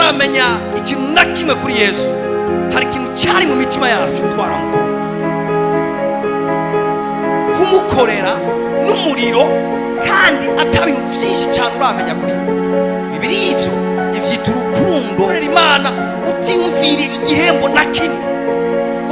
Tutaramenya ikintu na kimwe kuri Yesu, hari ikintu cyari mu mitima yacu, twaramukunda. Kumukorera n'umuriro kandi ata bintu byinshi cyane uramenya kuri we. Bibiri ivyo ivyita urukundo. Korera Imana utiyumvira igihembo na kimwe,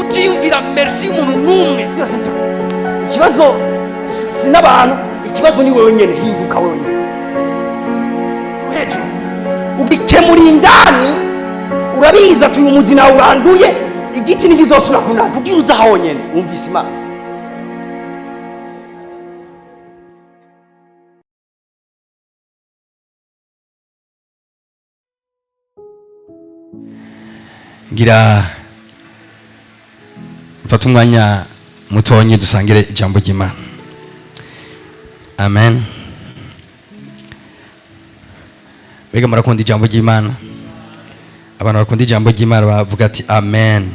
utiyumvira merci y'umuntu n'umwe. Byose ikibazo si n'abantu, ikibazo ni wewe nyene. Hinduka wewe nyene hejuru, ugikemura indani. Urabizi ati uyu muzi nawe uranduye, igiti ntikizosubira kunanda. Ubwira uza honyene wumvise Imana. Ngira mfate umwanya mutonyi dusangire ijambo ry'Imana. Amen. Mbega murakunda ijambo ry'Imana? Abantu bakunda ijambo ry'Imana bavuga ati amen.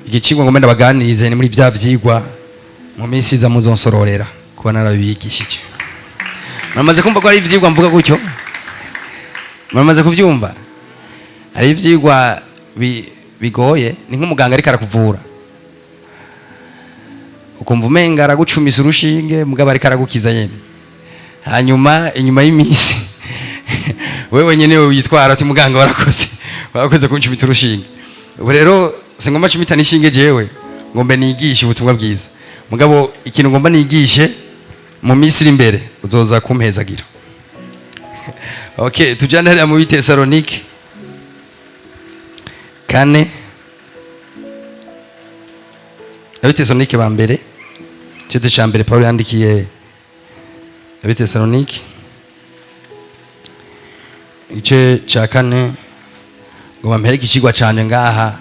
Igicigwa ngomba ndabaganirize ni muri bya vyigwa mu minsi iza muzonsororera kuba narabigishije. Muramaze kumva ko ari ivyigwa mvuga gutyo? Muramaze kuvyumva? Hari ivyigwa bigoye, ni nk'umuganga ariko arakuvura, ukumva umenga aragucumisa urushinge, mugabo ariko aragukiza nyene. Hanyuma inyuma y'iminsi wewe nyene witwara ati muganga warakoze, warakoze kuncumita urushinge. Ubu rero singomba cumita n'ishinge jewe, ngomba nigishe ubutumwa bwiza. Mugabo ikintu ngomba nigishe mu minsi iri imbere uzoza kumpezagira. Okay, tujane hariya mu Tesalonike 4, Abitesalonike ba mbere, igice cya mbere Paulo yandikiye Abitesalonike, igice cya 4, ngo bampereke ikigwa canje ngaha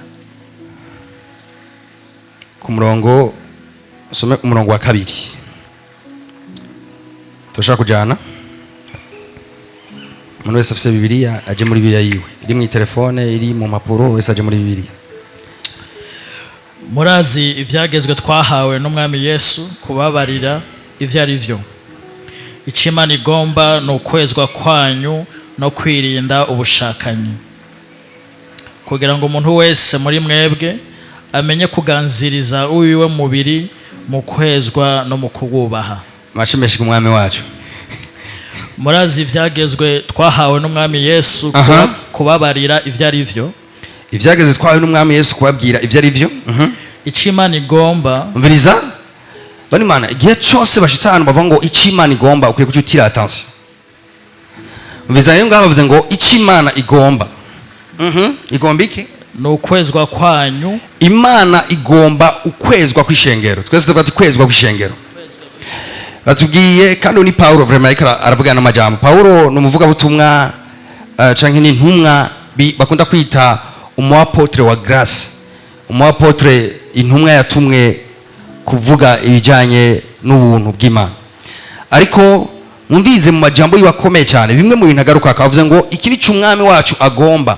ku murongo, usome umurongo wa 2. Turashaka kujana. Umuntu wese afise Bibiliya aje muri Bibiliya yiwe, iri mu telefone, iri mu mpapuro, wese aje muri Bibiliya. Murazi ibyagezwe twahawe n'Umwami Yesu kubabarira ibyo ari byo. Icyo Imana igomba ni ukwezwa kwanyu no kwirinda ubushakanyi, kugira ngo umuntu wese muri mwebwe amenye kuganziriza uwiwe mubiri mu kwezwa no mu kuwubaha. Mashimeshike Umwami wacu. Murazi ibyagezwe twahawe n'Umwami Yesu kubabarira ibyo ari byo. Ibyagezwe twahawe n'Umwami Yesu kubabwira ibyo ari byo. Icyo Imana igomba. Umviriza bani Imana, igihe cyose bashitse ahantu bavuga ngo icyo Imana igomba, ukwiye kucyo utira attention. Umviriza rero, ngaho bavuze ngo icyo Imana igomba. Igomba iki? Ni ukwezwa kwanyu. Imana igomba ukwezwa kw'ishengero. Twese tuvuga ati kwezwa kw'ishengero. Batubwiye kandi ni Paulo vraiment ariko aravuga n'amajambo. Paulo ni umuvugabutumwa, canke ni intumwa bakunda kwita umu apôtre wa grâce, umu apôtre, intumwa yatumwe kuvuga ibijanye n'ubuntu bw'Imana. Ariko mwumvirize mu majambo yiwe akomeye cyane, bimwe mu bintu agaruka akavuze ngo iki ni Umwami wacu agomba,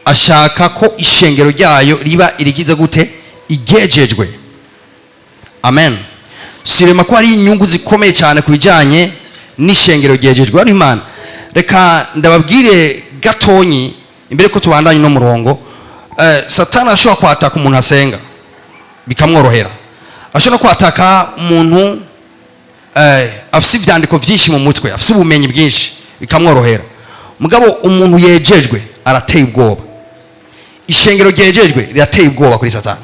ashaka ko ishengero ryayo riba irigize gute? Igejejwe. Amen. Sirema ko hari inyungu zikomeye cyane ku bijyanye n'ishengero ryejejwe. Hano Imana, reka ndababwire gatonyi imbere ko tubandanye no murongo. Satani ashobora kwataka umuntu asenga bikamworohera, ashobora kwataka umuntu afise ivyandiko vyinshi mu mutwe, afise ubumenyi bwinshi bikamworohera. Mugabo umuntu yejejwe arateye ubwoba. Ishengero ryejejwe rirateye ubwoba kuri Satani.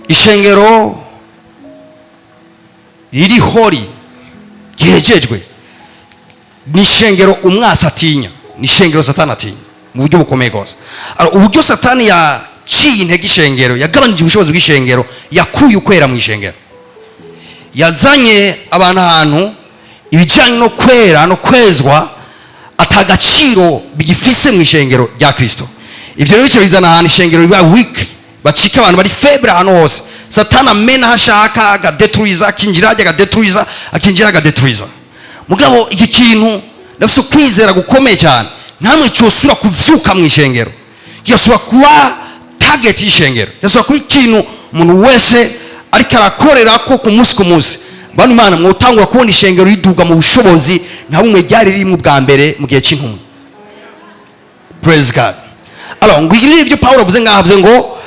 Ishengero riri hori ryejejwe ni ishengero umwasi atinya, ni ishengero Satani atinya mu buryo bukomeye rwose. Alors, uburyo Satani yaciye intege ishengero, yagabanije ubushobozi bw'ishengero, yakuye ukwera mu ishengero, yazanye abantu ahantu ibijyanye no kwera no kwezwa atagaciro bigifise mu ishengero rya Kristo. Ivyo rero bica bizana ahantu ishengero riba weak, bacika abantu bari faible ahantu hose. Satani amena aho ashaka, agadetruiza, akinjira ajya agadetruiza, akinjira agadetruiza. Mugabo iki kintu ndafise ukwizera gukomeye cyane, ntamwe cyosubira kuvyuka mu ishengero, kigasubira kuba target y'ishengero, kigasubira kuba ikintu umuntu wese ariko arakorera ko ku munsi ku munsi. Bano Imana mwotangura kubona ishengero riduga mu bushobozi nka bumwe ryari ririmo bwa mbere mu gihe cy'intumwa. Praise God. Alors ngo ibi ibyo Paulo avuze ngaho, avuze ngo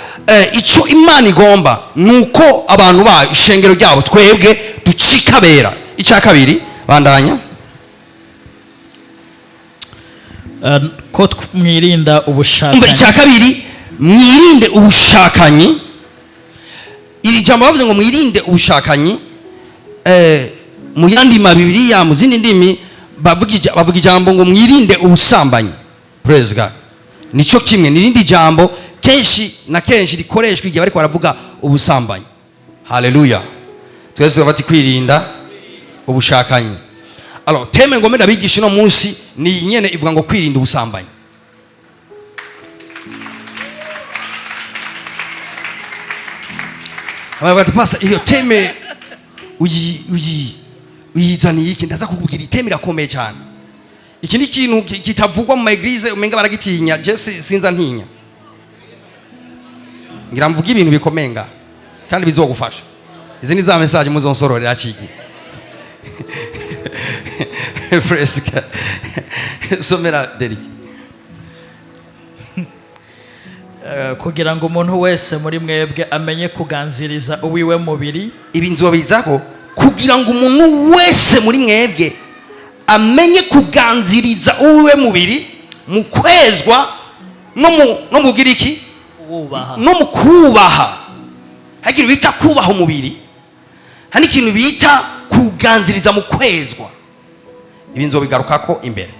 icyo Imana igomba nuko abantu ba ishengero ryabo twebwe ducikabera. Icya kabiri, bandanya. Ko mwirinda Umva, ubushakanyi. Icya kabiri, mwirinde ubushakanyi. Iri jambo bavuze ngo mwirinde ubushakanyi, mu yandi mabibiriya, mu zindi ndimi bavuga ijambo ngo mwirinde ubusambanyi. Praise God. Nicyo kimwe n'irindi jambo kenshi na kenshi rikoreshwa igihe bariko baravuga ubusambanyi. Haleluya. Twese bati kwirinda ubushakanyi. Alors thème ngombe ndabigisha uno munsi ni iyi nyene ivuga ngo kwirinda ubusambanyi. Abavuga ati: "Pasa iyo thème uyi uyi uyizaniye iki?" Ndaza kukubwira, i thème irakomeye cyane. Iki ni ikintu kitavugwa mu ma église, umenga baragitinya. Je sinza ntinya, ngira mvuge ibintu bikomeye nga kandi bizogufasha. Izi ni za message muzonsororera kigi. Praise God. Somera, Derek. Kugira ngo umuntu wese muri mwebwe amenye kuganziriza uwiwe mubiri. Ibi nzobizako kugira ngo umuntu wese muri mwebwe amenye kuganziriza uwiwe mubiri mu kwezwa no mu iki? Wubaha. No mu kubaha. Hari ikintu bita kubaha umubiri, hari ikintu bita kuganziriza mu kwezwa. Ibi nzobigarukako imbere.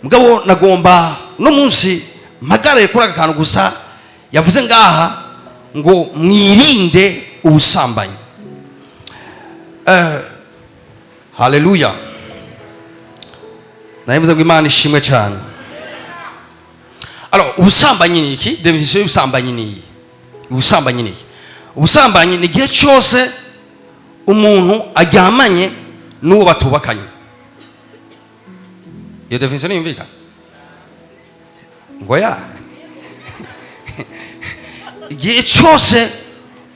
Mugabo nagomba no munsi mpagarare kuri aka kantu gusa yavuze ngaha ngo mwirinde ubusambanyi. Haleluya. Nabivuze ngo Imana ishimwe cyane. Alors ubusambanyi ni iki? Définition y'ubusambanyi ni iyi. Ubusambanyi ni iki? Ubusambanyi ni igihe cyose umuntu aryamanye n'uwo batubakanye. Iyo définition niyumvikana ngo ya igihe cyose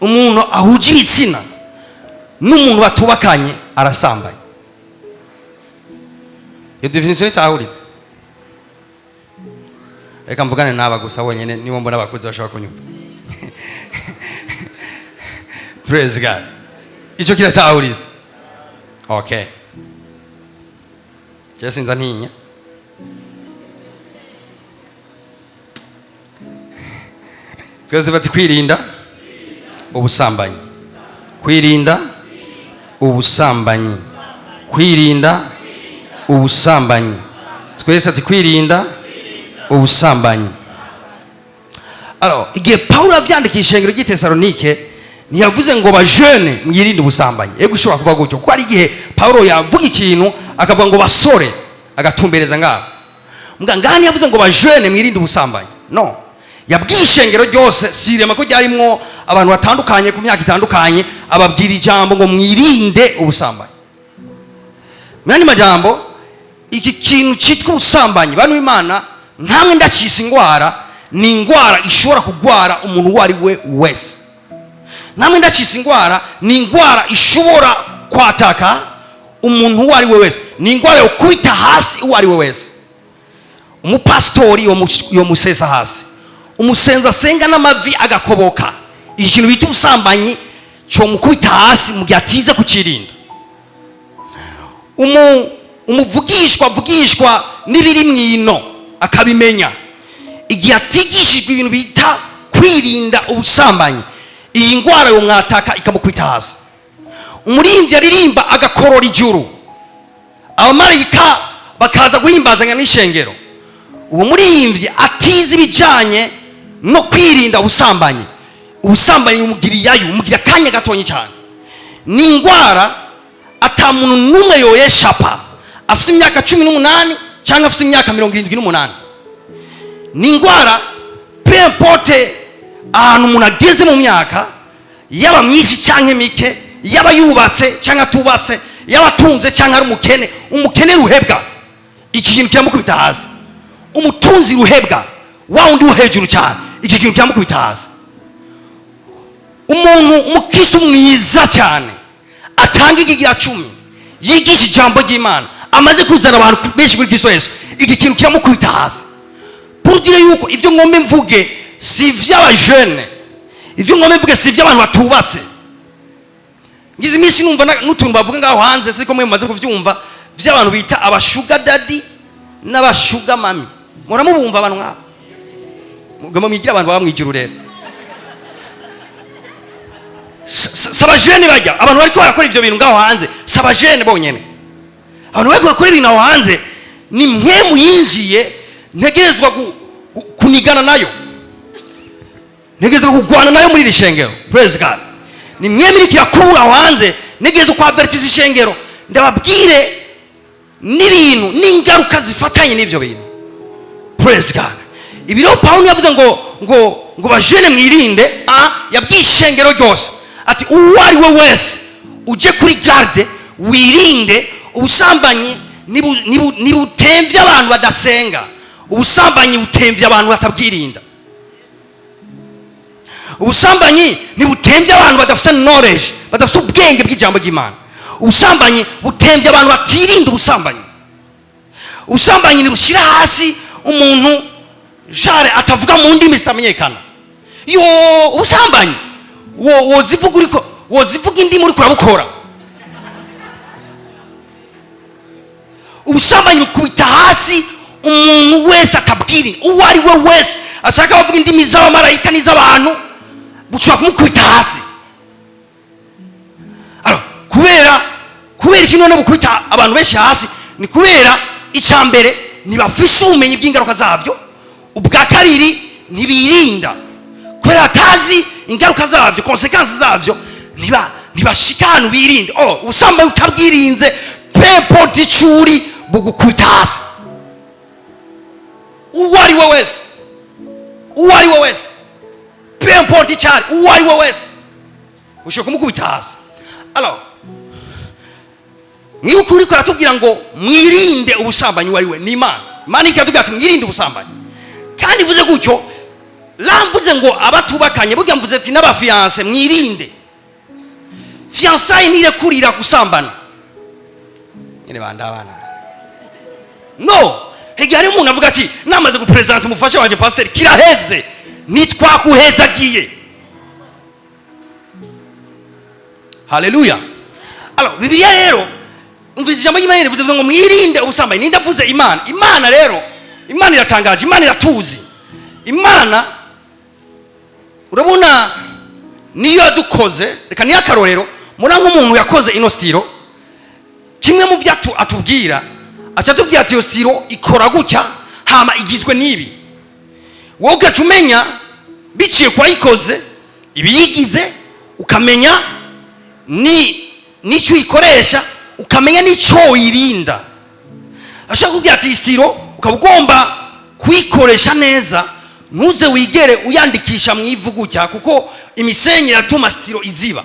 umuntu ahuje ibitsina n'umuntu batubakanye arasambanye. Iyo définition itahuritse, reka mvugane n'aba gusa bonyine, nibo mbona abakuzi bashobora kunyumva. Praise God. Icyo kiratahuriza. Okay, je sinza ntinya. Twese bati kwirinda ubusambanyi, kwirinda ubusambanyi, kwirinda ubusambanyi. Twese ati kwirinda ubusambanyi. Alors igihe Paulo avyandikisha ishengero ry'i Tesalonike, ntiyavuze ngo bajene mwirinde ubusambanyi. Ego, ushobora kuvuga gutyo kuko hari igihe Paulo yavuga ikintu akavuga ngo basore, agatumbereza ngaho. Mbwa ngaha ntiyavuze ngo bajene mwirinde ubusambanyi, no yabwiye ishengero ryose sirema ko ryarimwo abantu batandukanye ku myaka itandukanye, ababwira ijambo ngo mwirinde ubusambanyi. Mu yandi majambo, iki kintu cyitwa ubusambanyi, bantu b'Imana, ntamwe ndacisa ingwara, ni ingwara ishobora kugwara umuntu uwo ari we wese. Ntamwe ndacisa ingwara, ni ingwara ishobora kwataka umuntu uwo ari we wese, ni ingwara yo kubita hasi uwo ari we wese. Umupasitori yomusesa hasi, umusenzi asenga n'amavi agakoboka. Iki kintu bita ubusambanyi cyomukubita hasi mu gihe atize kukirinda. Umuvugishwa avugishwa n'ibiri mwino akabimenya, igihe atigishijwe ibintu bita kwirinda ubusambanyi, iyi ndwara yomwataka ikamukubita hasi. Umuririmbyi aririmba agakorora ijuru, abamarayika bakaza guhimbazanya n'ishengero. Uwo muririmbyi atize ibijyanye no kwirinda ubusambanyi, ubusambanyi bumugiriyayo, bumugira akanya gatonya cyane. Ni indwara ata muntu n'umwe yoyeshapa, afite imyaka 18 cyangwa afite imyaka 78. Ni indwara, peu importe ahantu umuntu ageze mu myaka, yaba myinshi cyangwa mike, yaba yubatse cyangwa atubatse, yaba atunze cyangwa ari umukene. Umukene ruhebwa, iki kintu kiramukubita hasi. Umutunzi ruhebwa, wa wundi wo hejuru cyane, iki kintu kiramukubita hasi. Umuntu umukristo mwiza cyane Atanga ikigira cumi, yigisha ijambo ry'Imana, amaze kuzana abantu benshi kuri Kristo Yesu, iki kintu kiramukubita hasi. Pour dire yuko ibyo ngombe mvuge si ivy'abajene, ibyo ngombe mvuge si ivy'abantu batubatse. Ngize iminsi numva n'utuntu bavuga ngaho hanze, siko mwe mumaze kuvyumva, vy'abantu bita aba sugar daddy n'aba sugar mommy. Muramubumva abantu nk'abo? Mugomba mwigira abantu baba mwijuru rero. Si abajene bajya, abantu bariko barakora ivyo bintu ngaho hanze si abajene bonyene. Abantu bariko barakora ibintu aho hanze ni mwe muyinjiye. Ntegerezwa kunigana nayo, ntegerezwa kugwana nayo muri iri shengero. Praise God. Ni mwe miriko irakura aho hanze, ntegerezwa kwavertiza ishengero, ndababwire n'ibintu n'ingaruka zifatanye n'ivyo bintu. Praise God. Ibi rero Pawulo yavuze ngo bajene mwirinde. Yabwiye ishengero ryose ati uwo ari we wese uje kuri garde, wirinde ubusambanyi. Nibutemvye abantu badasenga, ubusambanyi butemvye abantu batabwirinda. Ubusambanyi ntibutembye abantu badafite knowledge, badafite ubwenge bw'ijambo ry'Imana. Ubusambanyi butembye abantu batirinda. Ubusambanyi, ubusambanyi ntibushyira hasi umuntu jare atavuga mu ndimi zitamenyekana. Yo, ubusambanyi wozivuga uriko, wozivuga indimi uriko urabukora. Ubusambanyi bukubita hasi umuntu wese atabwira, uwo ari we wese ashaka bavuga indimi z'abamarayika n'iz'abantu, bushobora kumukubita hasi. Alors, kubera iki none bukubita abantu benshi hasi? Ni kubera icya mbere, ntibafise ubumenyi bw'ingaruka zabyo. Ubwa kabiri, ntibirinda kubera batazi ingaruka zabyo, conséquences zabyo. Ntibashika ahantu birinde. Oh, ubusambanyi utabwirinze, peu importe ico uri, bugukubita hasi. Uwo ari we wese, uwo ari we wese, peu importe icyo ari, uwo ari we wese ushobora kumukubita hasi. Alors, niba uriko aratubwira ngo mwirinde ubusambanyi, uwo ari we ni Imana. Imana iratubwira ati mwirinde ubusambanyi. Kandi ivuze gutyo, lamvuze ngo abatubakanye, burya mvuze ati n'aba fiancés mwirinde. Fiançailles ntirekurira gusambana nyine bandabana. No hege hari umuntu avuga ati namaze gupresenta umufasha wanje pasiteri, kiraheze, nitwakuhezagiye. Haleluya. Alors, Bibiliya rero, umvise ijambo ry'Imana rivuze ngo mwirinde ubusambanyi. Ninde avuze? Imana. Imana rero, Imana iratangaje, Imana iratuzi. Imana urabona niyo yadukoze. Reka niyo akarorero, mura nk'umuntu yakoze ino stylo, kimwe mu byo atubwira, aca atubwira ati iyo stylo ikora gutya, hama igizwe n'ibi. Wowe ugaca umenya biciye ku wayikoze ibiyigize, ukamenya ni n'icyo uyikoresha, ukamenya n'icyo uyirinda. Ashobora kukubwira ati i stylo ukaba ugomba kuyikoresha neza, ntuze wigere uyandikisha mu ivu gutya, kuko imisenyi iratuma stylo iziba.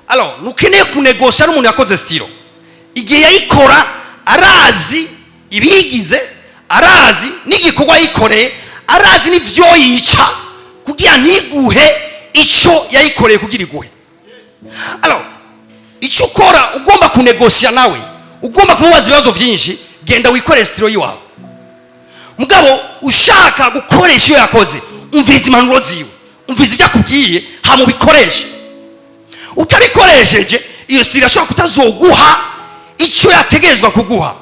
Alors, ntukeneye kunegosha n'umuntu yakoze stylo. Igihe yayikora arazi ibiyigize, arazi n'igikorwa yayikoreye, arazi n'ivyo yica kugira ntiguhe ico yayikoreye kugira iguhe. Alors, icyo ukora, ugomba kunegosya nawe, ugomba kumubaza ibibazo byinshi, genda wikorere stylo yiwawe. Mugabo ushaka gukoresha iyo yakoze, umviriza impanuro ziwe, umviriza ibyo akubwiye, hama ubikoreshe. Utabikoresheje, iyo stylo ashobora kutazoguha icyo yategerezwa kuguha.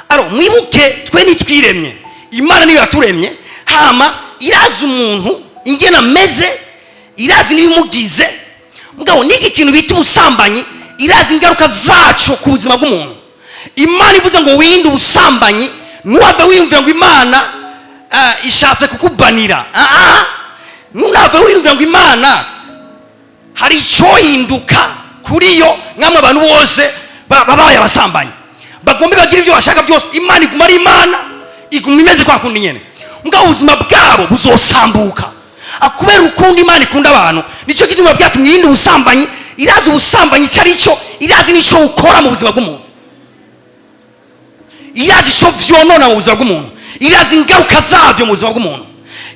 Alors, mwibuke, twe nitwiremye, Imana niyo yaturemye. Hama irazi umuntu ingene ameze, irazi n'ibimugize. Mugabo n'iki kintu bita ubusambanyi, irazi ingaruka zaco ku buzima bw'umuntu. Imana ivuze ngo wirinde ubusambanyi, ntuhave wiyumvira ngo Imana ishatse kukubanira. Ntunave wiyumvira ngo Imana hari icyohinduka kuri yo. Nkamwe abantu bose babaye abasambanyi, bagombe bagira ibyo bashaka byose, Imana iguma ari Imana, iguma imeze kwa kundi nyene. Mugabo ubuzima bwabo buzosambuka. Kubera urukundo Imana ikunda abantu, nicyo gituma byatumye mwirinde ubusambanyi. Irazi ubusambanyi icyo ari cyo, irazi n'icyo bukora mu buzima bw'umuntu, irazi icyo vyonona mu buzima bw'umuntu, irazi ingaruka zabyo mu buzima bw'umuntu,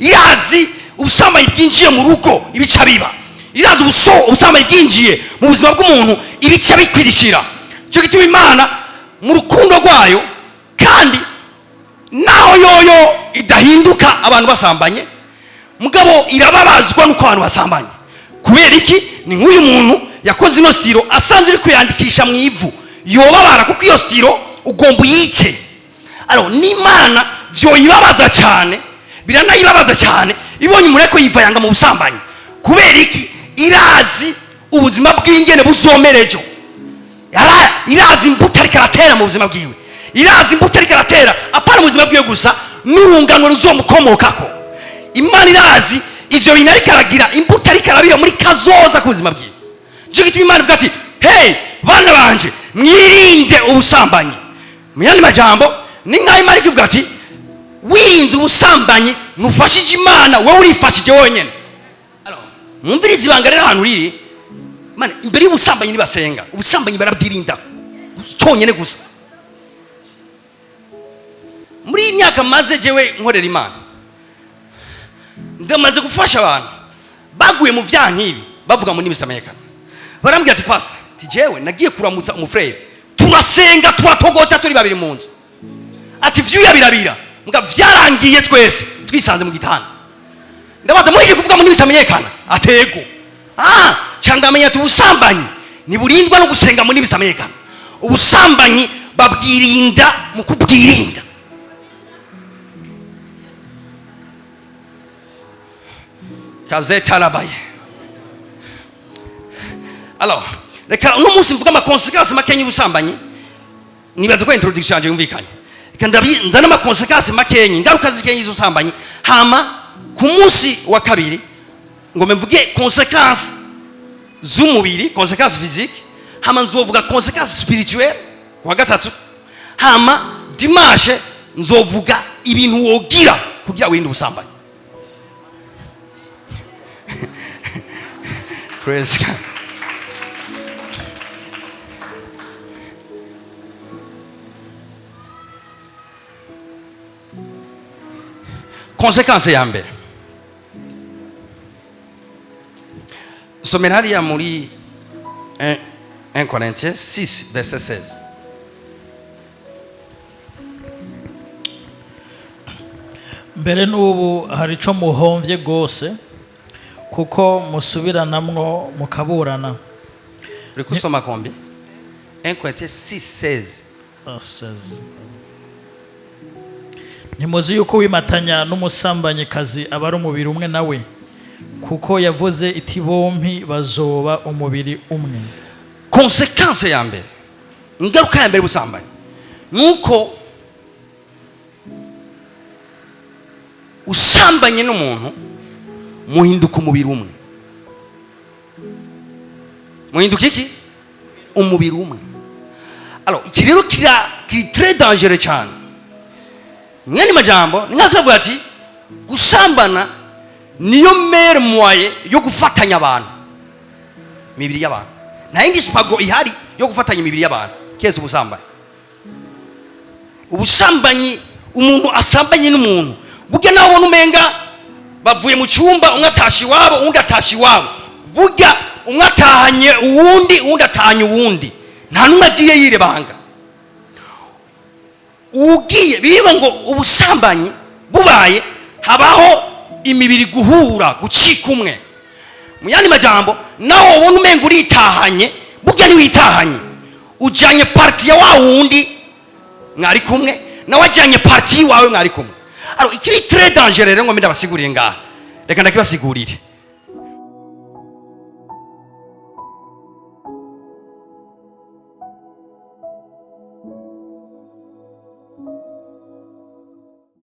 irazi ubusambanyi bwinjiye mu rugo ibica biba, irazi ubusambanyi bwinjiye mu buzima bw'umuntu. Ibice bikwirikira. Cyo gituma Imana mu rukundo rwayo, kandi naho yoyo idahinduka abantu basambanye, mugabo irababazwa nuko abantu basambanye. Kubera iki? Ni nk'uyu muntu yakoze ino stylo, asanzwe uri kuyandikisha mu ivu, yobabara, kuko iyo stylo ugomba uyice. Alors n'Imana vyoyibabaza cyane, biranayibabaza cyane ibonye umuntu ariko yivayanga mu busambanyi. Kubera iki? Irazi ubuzima bw'ingene buzomera ejo. Irazi imbuto ariko aratera mu buzima bwiwe, irazi imbuto ariko aratera, apana mu buzima bwiwe gusa, n'urungano ruzomukomokako. Imana irazi ivyo bintu ariko aragira, imbuto ariko arabiba muri kazoza ku buzima bwiwe. Nicyo gituma Imana ivuga ati: "Hey, bana banje, mwirinde ubusambanyi." Mu yandi majambo, ni nk'aho Imana ivuga ati: "Wirinze ubusambanyi, ntufashije Imana, wowe urifashije wenyine." Mwumvirize ibanga rero ahantu riri. Mana, imbere y'ubusambanyi ntibasenga, ubusambanyi barabwirinda cyonyine gusa. Muri iyi myaka maze jewe nkorera Imana, ndamaze gufasha abantu baguye mu vyaha nk'ibi, bavuga mu ndimi zitamenyekana. Barambwira ati: "Pastor, ati jewe nagiye kuramutsa umufrere, turasenga, turatogota turi babiri mu nzu." Ati: "Vyuya birabira, mbwa vyarangiye twese twisanze mu gitanda." Ndabaza: "Muhiye kuvuga mu ndimi zitamenyekana?" Atego. Ah, cyangwa ati ubusambanyi ntiburindwa no gusenga mu ndimi zitamenyekana, ubusambanyi babwirinda mu kubwirinda. Kazetarabaye. Alors reka uno munsi mvuga ama conséquences makenya y'ubusambanyi. Nibaza ko introduction yanje yumvikanye. Reka nzane ama conséquences makenyi, ingaruka zikenyi z'ubusambanyi, hama ku munsi wa kabiri ngo mvuge conséquences z'umubiri, conséquences physique, hama nzovuga conséquences spirituelle ku wa gatatu, hama dimanche nzovuga ibintu wogira kugira wirinde ubusambanyi. Praise God. Conséquence ya mbere, somera hariya muri 1 Corinthiens 6 verset 16. Mbere n'ubu hari ico muhomvye rwose, kuko musubiranamwo mukaburana. Uri kusoma combien? 1 Corinthiens 6 16. Ah, 16. Ntimuzi yuko wimatanya n'umusambanyikazi aba ari umubiri umwe nawe? Kuko yavuze iti: "Bompi bazoba umubiri umwe." Conséquence ya mbere, ingaruka ya mbere y'ubusambanyi, nuko usambanye n'umuntu muhinduka umubiri umwe. Muhinduka iki? Umubiri umwe. Alors iki rero kiri très dangereux cyane. Mwene majambo ni nk'akavuga ati gusambana niyo meilleur moyen yo gufatanya abantu, imibiri y'abantu. Nta yindi spago ihari yo gufatanya imibiri y'abantu keza ubusambanyi. Ubusambanyi, umuntu asambanye n'umuntu, burya nawe ubona umenga bavuye mu cyumba, umwe atasha iwabo, uwundi atasha iwabo, burya umwe atahanye uwundi, uwundi atahanye uwundi, nta n'umwe agiye yirebanga. Ugiye biriba ngo ubusambanyi bubaye, habaho imibiri guhura, gucika umwe. Mu yandi majambo, nawe ubona umenga uritahanye, burya ntiwitahanye, ujyanye partie ya wa wundi mwari kumwe, nawe ajyanye partie y'iwawe mwari kumwe. Alors ikiri très dangereux rero, ngo ndabasigurire ngaha, reka ndakibasigurire.